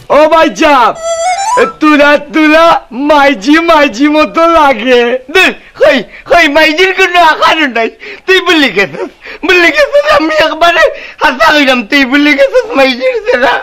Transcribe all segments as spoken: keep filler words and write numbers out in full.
ও ভাইসাব, তুরা তুরা মাইজি মাইজি মতো লাগে। দূর, কই, কই, মাইজির কুনু আকারও নাই। তুই ভুলি গেছস, ভুলি গেছস, আমি একবারে হাছা কইরাম, তুই ভুলি গেছস মাইজির চেহারা।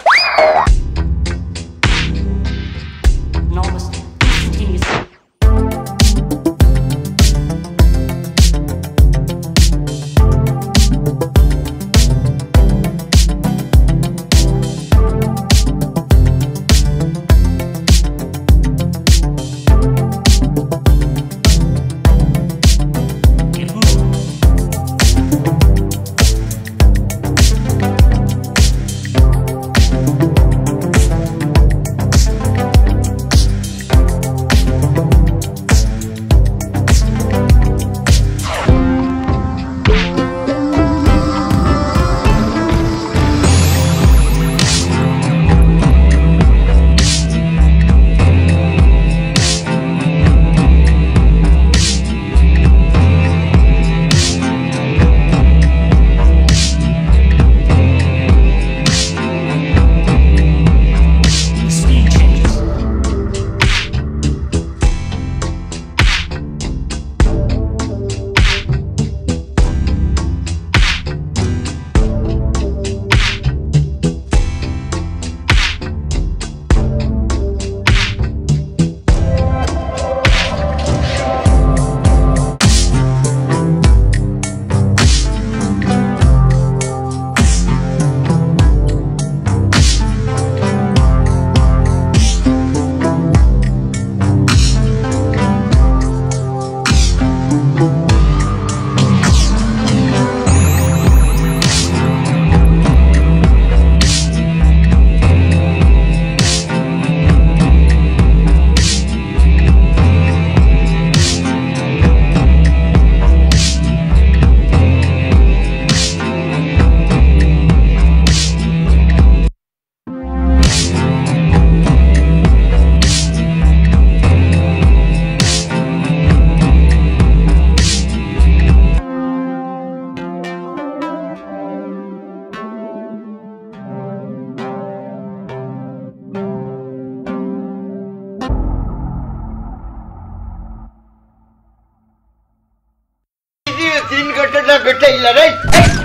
তিন ঘটনা ঘটাইলা রে। এই,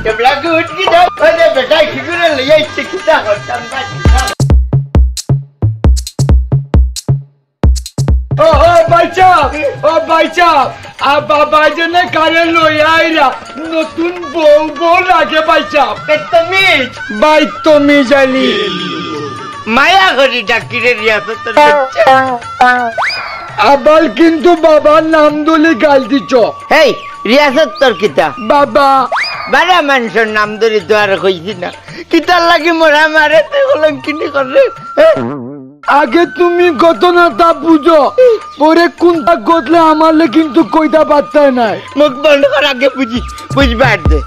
তোমরা কি উঠকি দাও? ওরে বেটা, কি করে লইয়া আইছে, কিতা করতাম না, কিতা? ও, ও, ভাইসাব, ও, ভাইসাব, আ, বাবা যেন কারে লইয়া আইরা, নতুন বউ, বউ লাগে, ভাইসাব। বেতমিজ। ভাইতমিজ আলি। মায়া করি ডাকিরে রিয়াসতর বাচ্চা। আবার কিন্তু বাবার নাম ধরি গাল দিছ। হেই, রিয়াসতর কিতা? বাবা। বারা মানষর নাম ধরি তো আর কইছি না। কিতার লাগি মরা মারে তুই কলঙ্কিনী করে? হ্যাঁ? আগে তুমি ঘটনাটা বুঝো, পরে কোনটা ঘটলে আমারে কিন্তু কইতা পারতায় নাই। মুখ বন্ধ কর, আগে বুঝি, বুঝবার দে।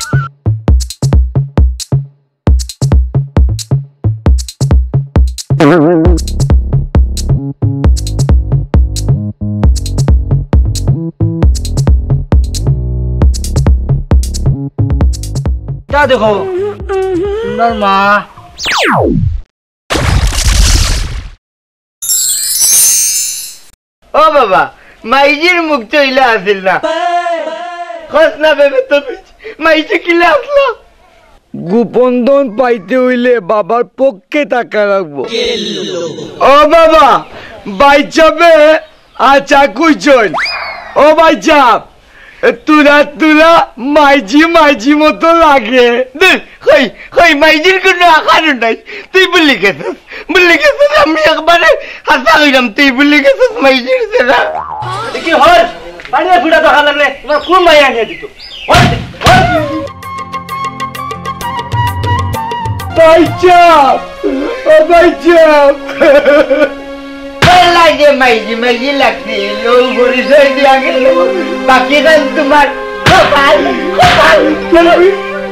তা দেখো, সুন্দর মা। ও বাবা, মাইজির মুখ তো ইলা আছিল না। খস না বেবে তুমি, মাইজি কিলা আসলো? গোপন ধন পাইতে অইলে বাবার পক্ষে থাকা লাগবো। ও বাবা, ভাইসাবে আচ্ছা কইছইন। ও ভাইসাব, তুরা তুরা মাইজি মাইজি মতো লাগে। দূর, কই, কই, মাইজির কুনু আকারও নাই। তুই ভুলি গেছস, ভুলি গেছস, আমি একবারে হাছা কইরাম, তুই ভুলি গেছস মাইজির চেহারা। দেখি, হর, বাড়িয়ে ফুটা দেখা লাগলে, তোমার কোন মাইয়া আনিয়া দিত? হর, হর। ভাইসাব, ও ভাইসাব। আল্লাহ যে মাইজি মাইজি লাগছিল, পরিচয় দিয়া গেল। বাকি গান তোমার কপাল, কপাল। তোরা,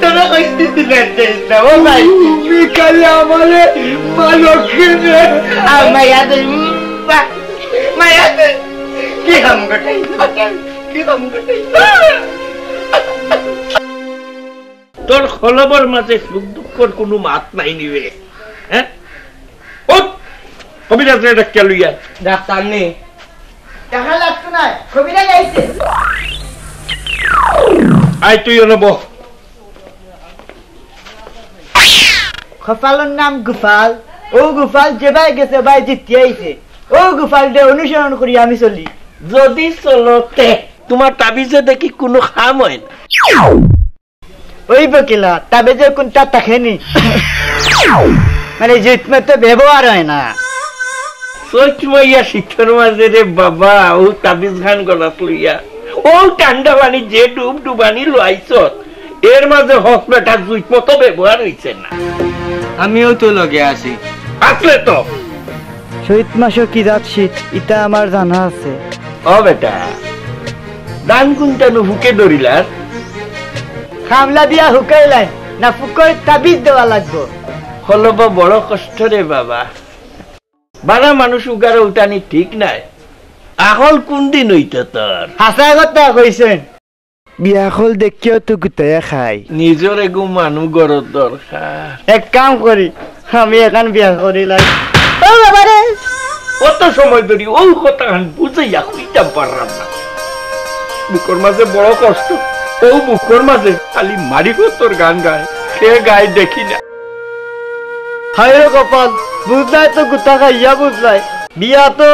তোরা কইতে দিলেন না, ও ভাই। তুমি খালি আমারে মালক কিনে। আর মায়া দে, উম, বা, মায়া দে। কি হাম গটাই, কি হাম গটাই। তোর কলবর মাঝে সুখ দুঃখর কোনো মাত নাই নি রে, হ্যাঁ? উঠ! কবিরাজরে ডাকিয়া লইয়া। ডাক্তার নি। দেখা লাগতো না, কবিরাজ আইছে। আয় তুই অনো বহ। কপালর নাম গোপাল। ও গোপাল যেবায় গেছে, বায় জিতি আইছে। ও গোপালরে অনুসরণ করি আমি চলি। যদি চলো তে, তোমার তাবিজে দেখি কোনো কাম হয় না। ওই বকিলা, তাবিজে কোনটা থাকে নি? মানে, জুইত মতো ব্যবহার হয় না। চৈত মাইয়া শীতর মাঝে রে বাবা, ও তাবিজ খান গলাত লইয়া, ও ঠান্ডা পানি যে ডুব ডুবানি লইছস, এর মাঝে হক বেটা জুইত মতো ব্যবহার হইছে না। আমিও তো লগে আছি। আসলে তো। চৈত মাসো কি জাত শীত, ইতা আমার জানা আছে। ও বেটা, ধান কুনটা নু ফুকে ধরিলার? খামলা দিয়া হুকাইলাই, না ফুকর তাবিজ দেওয়া লাগবো। হলো বা বড় কষ্ট রে বাবা। বারা মানুষ উগারো উঠানি ঠিক নাই। আহল কোন দিন হইতো তোর? হাছা কথা কইছেন। বিয়াখল দেখিও তো গুতাইয়া খাই। নিজর এগু মানু গরর দরকার। এক কাম করি, আমি এখান বিয়া করি লাই। ও বাবা রে! কত সময় ধরি ও কথা খান বুঝাইয়া কইতাম পারলাম না। বুকর মাঝে বড় কষ্ট। ও বুকর মাঝে খালি মারি তোর গান গায়। কে গায় দেখি না। হায় রে কপাল, বুঝলাই তো গুতা খাইয়া বুঝলাই। বিয়া তো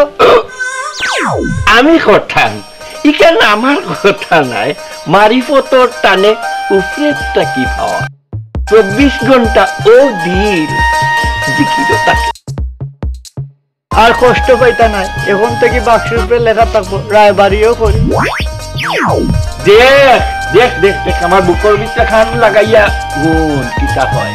আমি করতাম, ইখান আমার কথা নাই, মারিফতর টানে উপরে থাকি পাওয়া। চব্বিশ ঘন্টা ও দিন জিকিরও থাকে। আর কষ্ট পাইতা নাই, এখন থাকি বাক্সর উপরে লেখা থাকবো, রায়বাড়িও করি। দেখ, দেখ, দেখ, দেখ, আমার বুকর ভিতরে খান লাগাইয়া গুন কিতা হয়।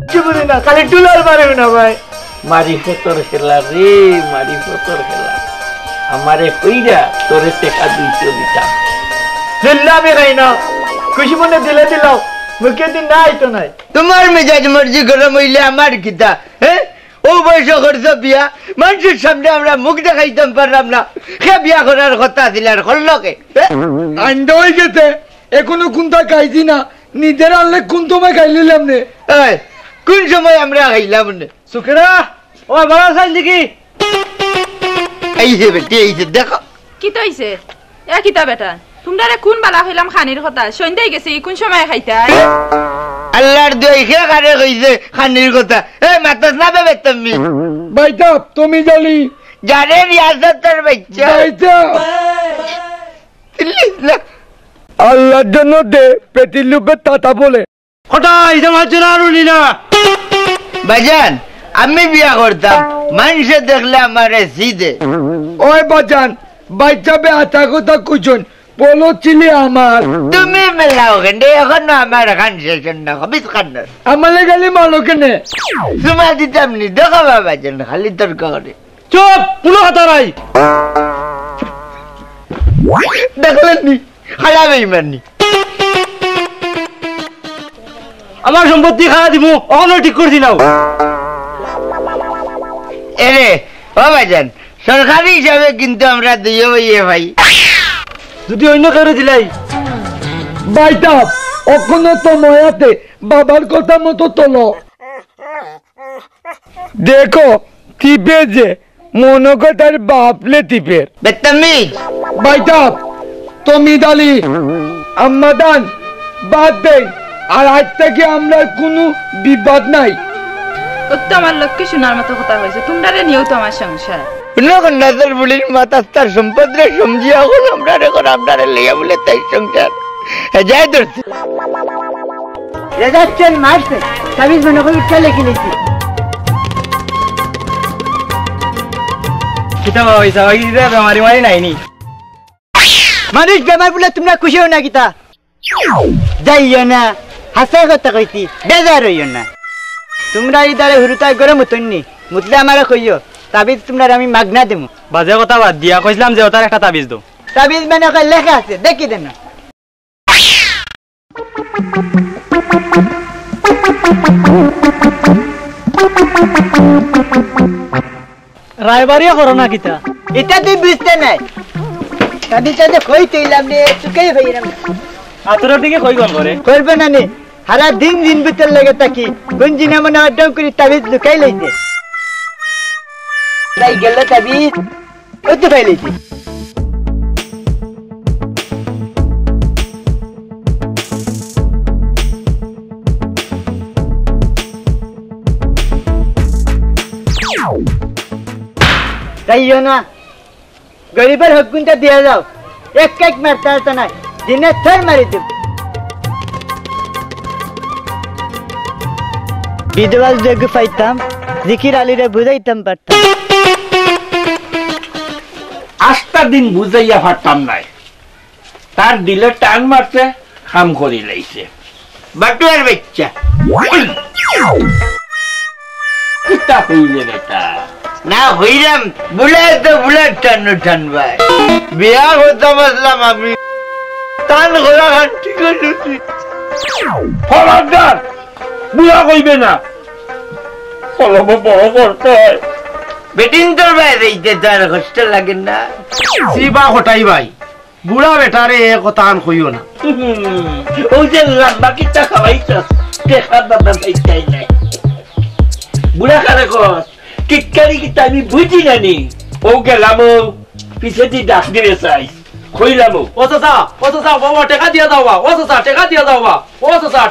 কি বুঝি না, খালি টুলার মারে না ভাই। মারিফতর খেলা রে, মারিফতর খেলা। আমারে কইরা তোরে টেকা দুইশো দিতাম। দিল্লা আমি খাই না, খুশি মনে দিলে দিলাও, মুখে দিন না আইতো নাই। তোমার মেজাজ মর্জি গরম হইলে আমার কিতা, হ্যাঁ? ও বয়স করছো বিয়া, মানুষের সামনে আমরা মুখ দেখাইতাম পারলাম না। কে বিয়া করার কথা আছিল আর করলো কে? হ্যাঁ? আইন্দা হয়ে গেছে, এখনো কোনটা খাইছি না, নিজের আনলে কোন সময় খাইলিলাম নে? এই, কোন সময় আমরা খাইলাম নে? সুকেরা, ও বাবা সাইন দেখি। এই যে বেটি, এই যে দেখো। কিতা অইছে? এ কিতা বেটা? তুমরারে কোন বালা কইলাম খানির কথা? সন্ধ্যায় গেছে, ই কোন সময় খাইতায়? আল্লাহর দোয়াই খে কারে কইছে খানির কথা? এ মাতাস না বে বেতমি। বাইতাপ, তুমি জানি। জানে রিয়াজতর বাচ্চা। বাইতাপ। আল্লাহর জন্য দে, পেটির লোকে তাতা বলে। কটাই তোমার জন্য আর উনি না। বাজান, আমি বিয়া করতাম, মানষে দেখলে আমারে সিদে। ওই বাজান, বাইচাবে আতা কথা কুচুন, বলো চিলি আমার। তুমি মেলাও কেন? এখনো আমার খান শেষ না, হবিস খান। আমালে গালি মারো কেনে? তোমার দিতাম নি, দেখো বাবা জান, খালি তর্ক করে। চুপ, কোনো কথা নাই। দেখলেন নি? খালা বেইমানি। আমার সম্পত্তি খাওয়া দিমু, অখনো ঠিক করছি নাও। এরে, ও ভাইজান, সরকারি হিসাবে কিন্তু আমরা দুইও ভাইয়ে ভাই। যদি অন্য কেউ দিলাই। বাইতাপ, অখনো তো ময়াতে বাবার কথা মতো তোলো। দেখো, টিপে যে মনে কয় তার বাপলে টিপের। বেত্তামিজ। বাইতাপ, তমিদ আলী, আম্মাদান, বাদ দেই। আর আজ থেকে আমরা কোনো বিবাদ নাই। ও তো আমার লক্ষ্মী সোনার মতো কথা কইছে, তোমরারে নিয়েও তো আমার সংসার। অন্য কন্যাদের বুলির মাতাস্তার সম্পদ রে সমঝিয়া এখন আমরা রে করে আপনারে লইয়া বলে তাই সংসার। এ যায় ধরতে। রেজাচ্ছেন মারছে, তাবিজ মনে করি উঠা লেখি লিখি। কিতা বাবা, ইসা হয়ে গেছে, বেমারি মারি নাইনি। মানুষ বেমার বলে তোমরা খুশি হও না কিতা? যাইও না, হাসা কথা কইছি, বেজার হইও না। তোমরা ইদারে হুরুতায় গরম হতননি, মুতলে আমারে কইও, তাবিজ তোমরা আমি মাগনা দিমু। বাজে কথা বাদ দিয়া, কইছিলাম যে ওটার একটা তাবিজ দাও। তাবিজ মানে কয় লেখা আছে, দেখি দেন। রায়বাড়িয়া করো না কিতা? এটা তুই বুঝতে নাই। আমি তো কই তুইলাম রে, চুকেই হইলাম। আতর দিকে কই গন করে? করবে না নি। সারা দিন জিন ভূতর লগে থাকি, কুন জিনে মনে অয় ডং করি তাবিজ লুকাই লইছে। তাই গেল তাবিজ, ওই তো পাই লইছে। তাইও না, গরিবর হক গুনটা দিয়া যাও। এক এক মারতে আসতে নাই, দিনে ছয় মারি দেব। বিধবা যদি পাইতাম, জিকির আলীরে বুঝাইতাম পারতাম। আস্তা দিন বুঝাইয়া পারতাম নায়। তার দিলে টান মারছে, কাম করি লাইছে। বাটুয়ার বাচ্চা। কিতা হইলে বেটা? না হইরাম, বুড়ায় তো বুড়ার টানো টানবায়। বিয়া করতাম আসলাম আমি। টান করা খান ঠিক হইল তুই। খবরদার! বুড়া কইবে না। কলম বড় করতে হয়। বেটিন তোর বাইরে যাইতে তার কষ্ট লাগে না। সি বা কটাই ভাই, বুড়া বেটারে এ কথা আন কইও না। হুম, ওই যে লম্বা কিতা খাওয়াইছ, দেখা বাবা ভাই চাই নাই। বুড়া কারে কর, টিটকারি কিতা আমি বুঝি না নি। ও গেলাম ও, পিছেদি ডাক দিবে চাই, কইলাম ও। ও চাচা, ও চাচা, বাবা, টেকা দিয়া যাও বা। ও চাচা, টেকা দিয়া যাও বা। ও চাচা।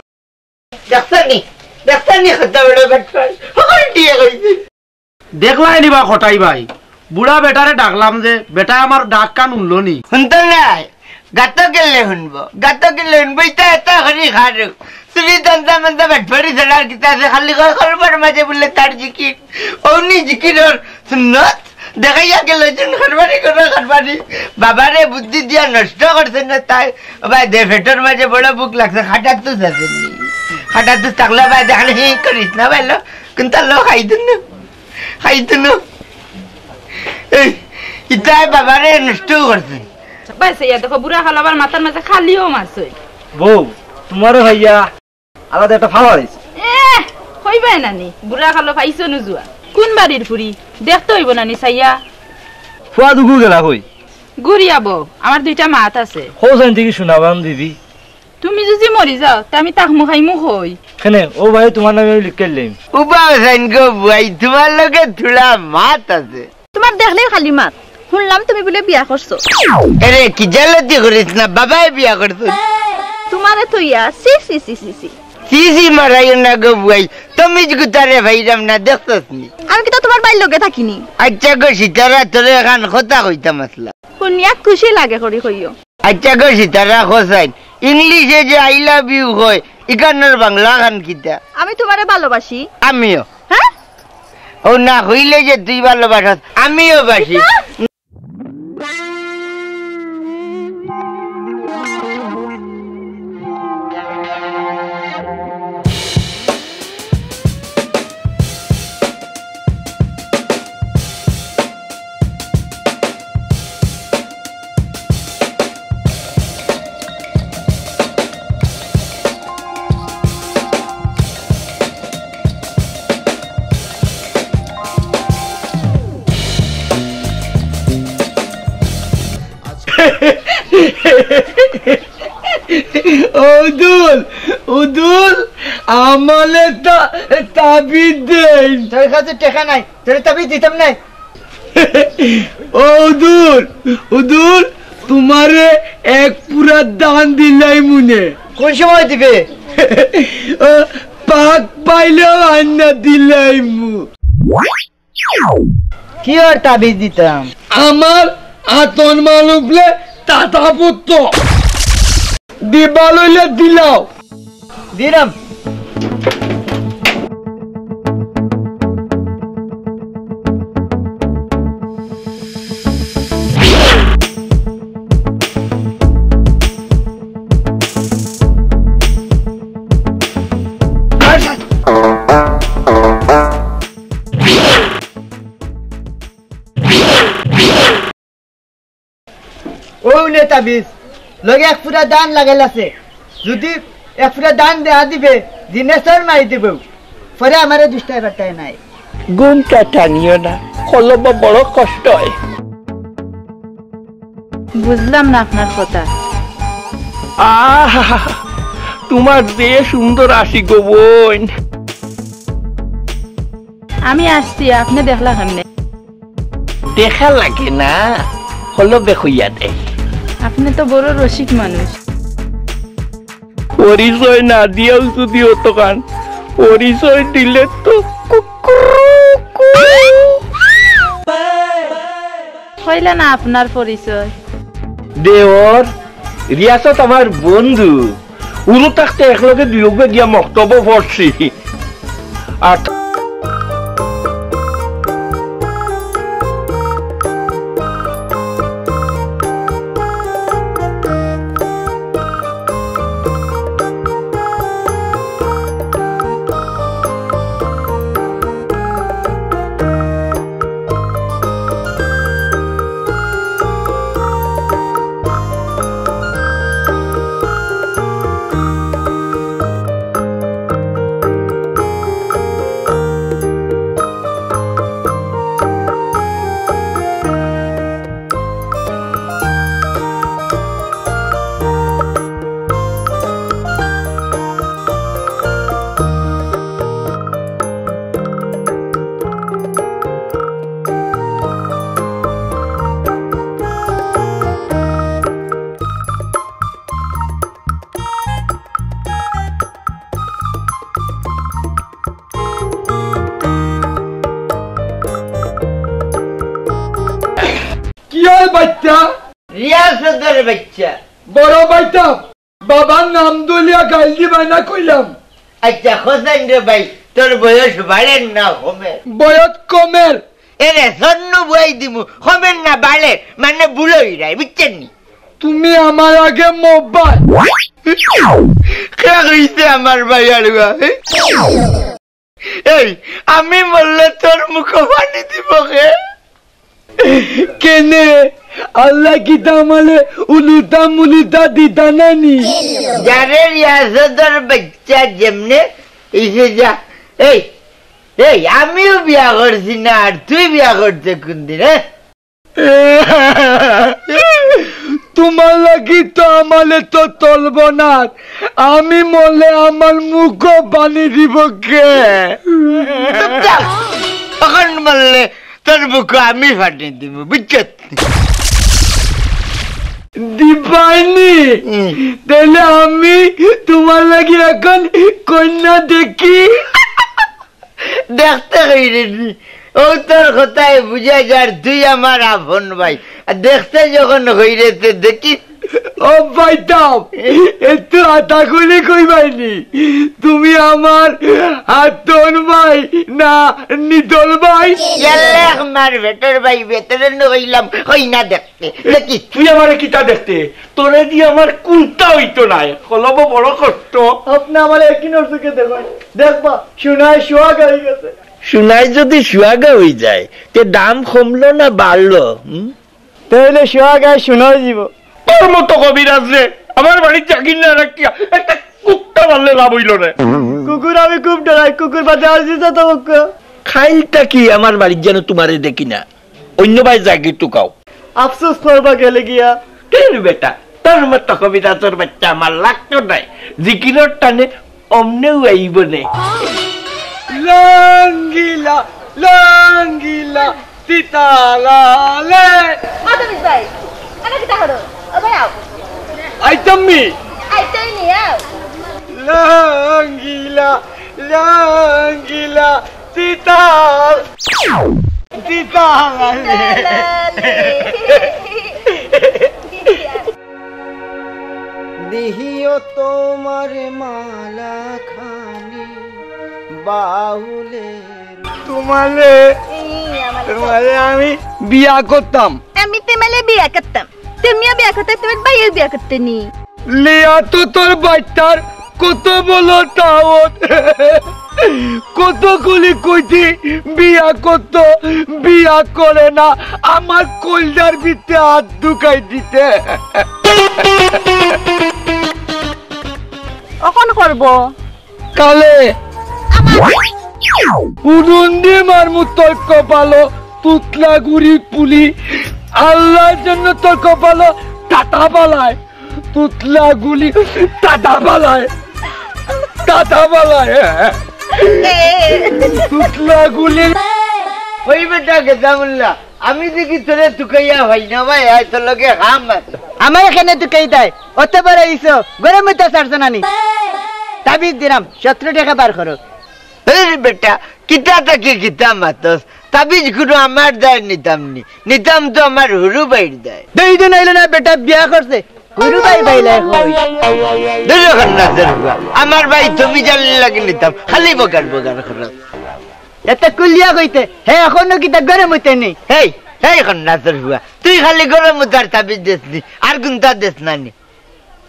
দেখছনি? দেখছনি কত বড় বাটপার? হকল টিয়া কইছে। দেখলায় নি বা কটাই ভাই, বুড়া বেটারে ডাকলাম যে, বেটায় আমার ডাক কান হুনলো নি। হুনতো নায়, গাতো গেলে হুনবো, গাতো গেলে হুনবো, ইতা এতা করি খারু। চুরি দন্দা মন্দা বাটপারি ছাড়া আর কিতা আছে, খালি কয় খরবার মাঝে বুলে তার জিকির। অউনি জিকিরর সুন্নত দেখাইয়া গেল, যেন খরবারি করে খরবারি। বাবারে বুদ্ধি দিয়া নষ্ট করছে না তাই। ও ভাই দে, পেটর মাঝে বড় ভুক লাগছে, খাটার তুস আছে নি? খাটার তুস থাকলে ভাই দেখালে হি করিস না ভাই লো, কিন্তু লো খাই দিন না, খাই দিন না। এই, ইতায় বাবারে নষ্ট করছে। ভাই, সে দেখো, বুড়া খালো আবার মাথার মাঝে খালিও মাছ হয়। বউ, তোমারও ভাইয়া আলাদা একটা ফাওয়ার হইছে। এ, কইবায় না নি, বুড়া খালো পাইছো নুজুয়া। কোন বাড়ির ফুরি? দেখতে হইব না নি চাইয়া। ফুয়া দুগু গেলা কই? ঘুরি আবো, আমার দুইটা মাত আছে। হো জান দেখি শোনাবাম দিদি। তুমি যদি মরি যাও, তে আমি তাকমু খাইমু কই? কেনে, ও ভাই, তোমার নামে আমি লিখে দিলাম। উবা হোসেন গো বুয়াই, তোমার লগে থুড়া মাত আছে। তোমার দেখলেই খালি মাত। শুনলাম তুমি বুলে বিয়া করছো। এরে, কি জালতি করিস না, বাবায় বিয়া করছে। তোমারে তো ইয়া, সি, সি, সি, সি, সি। সি, সি মারাইও না গো বুয়াই, তমিজ গুতারে ভাইরাম না, দেখছস নি? আমি কিতা তোমার ভাইর লগে থাকিনি? আচ্ছা গো সিতারা, তোরে এখান কথা কইতাম আসলা। শুনিয়া খুশি লাগে করি কইও। আচ্ছা গো সিতারা, হোসাইন, ইংলিশে যে "I love you" কয়, ইখানর বাংলা খান কিতা? আমি তোমারে ভালোবাসি। আমিও। হ্যাঁ? ও না, কইলে যে তুই ভালোবাসস, আমিও বাসি। কিতা? উদুল, উদুল, আমারে তা-, তাবিজ দেইন। তোর কাছে টেকা নাই, তোরে তাবিজ দিতাম নায়। উদুল, উদুল, তোমারে এক পুরা ধান দিলাইমু নে। কোন সময় দিবে? ও, পাক পাইলেও আইনা দিলাইমু। কিওর তাবিজ দিতাম? আমার আতন মানুষলে তাতা পুত্র। দিবা লইলে দিলাও। দিলাম। ও নে তাবিজ, লগে এক পুরা ধান লাগাইল আছে। যদি এক পুরা ধান দেয়া দিবে, দিনে চর মারি দিব। পরে আমারে দুষ্টায় বাটায় নাই। ঘুমটা টানিও না, কলম বড় কষ্ট হয়। বুঝলাম না আপনার কথা। আহ, তোমার যে সুন্দর আশি গো বইন। আমি আসছি, আপনে দেখলা কেমনে? দেখা লাগে না, হলো বেখইয়া দে। আপনে তো বড় রসিক মানুষ। পরিচয় না দিয়াও যদি অতখান, পরিচয় দিলে তো কুকুরু কু। কইলা না আপনার পরিচয়। দেওর, রিয়াসত আমার বন্ধু। উরু থাকতে একলগে দুইওগে গিয়া মক্তবো পড়ছি। আর কি অয় বাইচ্চা? রিয়াসতর বাইচ্চা। বড় বাইটা, বাবার নাম ধরিয়া গাইল দিবায় না কইলাম। আচ্ছা, হোসেন রে ভাই, তোর বয়স বাড়ের না কমের? বয়স কমের। এরে, সন্নু বুয়াই দিমু, কমের না বাড়ের, মানে বুড়ো হইরায়, বুঝছেন নি? তুমি আমার আগে মোবাইল। কে কইছে আমার ভাই আড়ুয়া? এই, আমি মরলে তোর মুখো পানি দিব কে? কেনে? আল্লাহ কিতা আমারে উলুটা মুলুটা দিতা না নি? যারে রিয়াসতর বাইচ্চা যেমনে ইসে যা। এই, এই, আমিও বিয়া করছি না, আর তুই বিয়া করতে কোন দিন, হ্যাঁ? তোমার লাগি তো আমারে তো তলব না, আমি মরলে আমার মুখো পানি দিব কে? চুপ থাক। অখন মরলে তোর মুখো আমি পানি দিব, বুঝছত? দিবায়নি? হুম। তাইলে আমি তোমার লাগি অখন কইন্যা দেখি। দেখতে কইরে নি। ও তোর কথায় বুঝা যার তুই আমার আপন ভাই। আর দেখতে যখন কইরে তে দেখিস। ও ভাইটাও, একটু আতাকুলি কইবায়নি। তুমি আমার হাতন ভাই না নিতল ভাই? ইয়াল্লাহ, আমার বেটার ভাই, বেটারে ন কইলাম, কই না দেখতে। দেখি। তুই আমারে কিতা দেখতে? তোরে দি আমার কুন্তা অইতো নায়। কলব বড় কষ্ট। আপনে আমারে একই নরসুকে দেখইন। দেখবা, সোনায় সোহাগা অই গেছে। সোনায় যদি সোহাগা অই যায়, তে দাম কমলো না বাড়লো? হুম? তাইলে সোহাগায় সোনা অই যিবো। তোর মতো কবিরাজ রে, আমার বাড়িত জাগির না রাখিয়া একটা কুত্তা মারলে লাভ অইলো রে। কুকুর আমি খুব ডরাই, কুকুর বাদে আর জিতা তো বক্কা। খাইল থাকি আমার বাড়িত যেন তোমারে দেখি না। অন্য বায় জাগি টুকাও। আফসোস করবা গেলে গিয়া। কেন বেটা, তোর মতো কবিরাজর বাইচ্চা আমার লাগতো নায়। জিকিরর টানে অমনেউ আইবো নে। লঙ্গিলা, লঙ্গিলা, তিতালালে। আদমি ভাই, আরে কিতা করো? ও ভাই আও। আইতাম নি? আইতাই নি, আও। লঙ্গিলা, লঙ্গিলা, তিতাল, তিতালালে। দিহিও তোমার মালা খানি বাউলে। তোমারে, এই, আমার তোমারে আমি বিয়া করতাম। আমি তোমারে বিয়া করতাম। তুমিও বিয়া করতে, তোমার ভাইও বিয়া করতে নি। লিয়া তো তোর বাইটার কত বড় টাউট। কত কলি কইতি বিয়া করতো, বিয়া করে না। আমার কইলজার ভিতরে হাত ঢুকাই দিতে। অখন করবো। কালে। উড়ুন্ডি মারমু তোর কপালো, তুতলা গুড়ি পুলি। আল্লাহর জন্য তোর কপালো টাটা বালায়। তুতলা গুলি টাটা বালায়। আতা বালা হে। তুতলা গুলি। ওই বেটা গেদামুল্লা, আমি দেখি তোরে তুকাইয়া ভাই না ভাই, আয় তোর লগে হাম আছে। আমার এখানে তুকাই দেয়, অত বড় ইসো, গরম হইতে ছাড়ছে না নি। তাবিজ দিলাম, সতেরো টাকা বার করো। এই বেটা, কিতা তাকে কিতা মাতস? তাবিজ কুনু আমার দায় নিতাম নি, নিতাম তো আমার হুরু ভাইর দায়। দুই দিন হইল না বেটা বিয়া করছে, হুরু ভাই ভাই লাই কই। দুই রকম নাচের হুয়া, আমার ভাই তুমি জানলে লাগে নিতাম, খালি বগার বগার খরচ। এতে কুলিয়া কইতে, হে এখনো কিতা গরম হইতে নি? হেই, হেই কন্যাচর হুয়া, তুই খালি গরম হইতার তাবিজ দেস নি, আর কুনতা দেস না নি?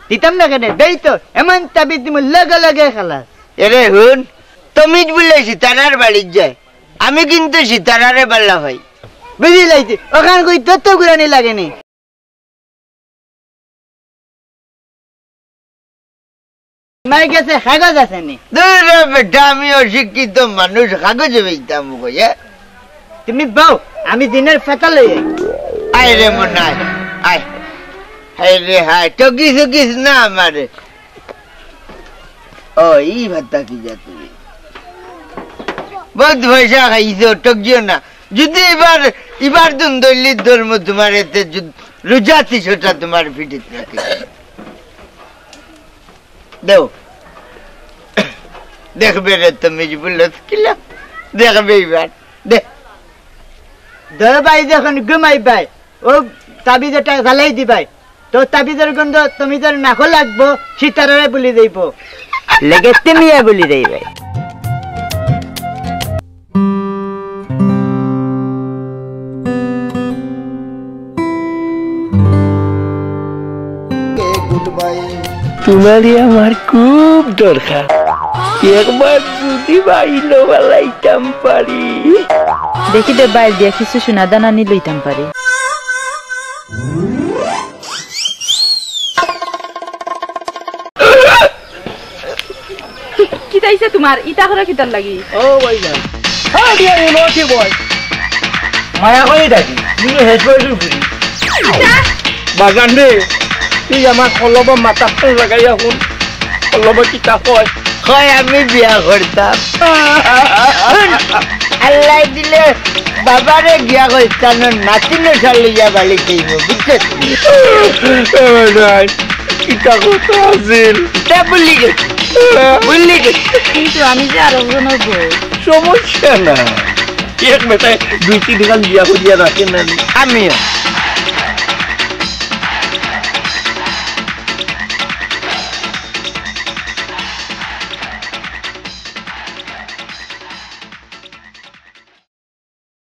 দিতাম না কেনে, দেই তো, এমন তাবিজ দিমু লগে লগে খালাস। এরে হুন, তমিজ বুলে সিতারার বাড়িত যায়, আমি কিন্তু সিতারারে বালা পাই। বুঝি লাইছি, ওখান কই তত গুরানি লাগে নি। তোমার গেছে কাগজ আছে নি? দূর রে বেটা, আমি অশিক্ষিত মানুষ, কাগজ বেচতাম কই, এ? তুমি বও, আমি দিনের পাতা লই আই। আয় রে মন আয়, আয়। হায় রে হায়, ঠগিস ঠগিস না আমারে। ও, ই ভাতা কি যা তুমি? বহুত পয়সা খাইছো, ঠগিও না। যদি এবার, এবার তুন দলিত ধর্ম তোমার এতে যুদ-, রোজা তিসটা তোমার পিঠিত রাখি। দেও। দেখবে রে তুমি বুলছ কিলা? দেখবে এবার। দে। দে ভাই, যখন ঘুমাই ভাই, ও তাবিজ এটা জ্বালাই দিবাই। তো তাবিজের গন্ধ তুমি তোর নাকো লাগবো, সিতারারে বুলি যাইবো। লেগে তুমিও বুলি যাইবাই। তোমারে আমার খুব দরকার, একবার যদি বাইলো বালাইতাম পারি। দেখি দে বাইল দিয়া কিছু সোনা দানা নি লইতাম পারি। কিতা অইছে তোমার? ইতা করা কিতার লাগি? ও ভাইজান। হ্যাঁ, দিয়া ইউনিভার্সিটি বয়। মায়া করে ডাকি। তুমি হেড বয় রূপ। বাজান রে, তুই আমার কলব মাথা লাগাইয়া হুন। কলব কিতা কয়? কয় আমি বিয়া করতাম। আল্লাহ দিলে বাবারে গিয়া কইস্তান, নাতিন শালি গিয়া বালি খাইব, বুঝছস? এ বেটায়, কিতা কথা আছিল? তা ভুলি গেছি, ভুলি গেছি। কিন্তু আমি যে আরো জনের বউ। সমস্যা না, এক বেটায় দুই তিন খান বিয়া করিয়া রাখে না নি? আমিও।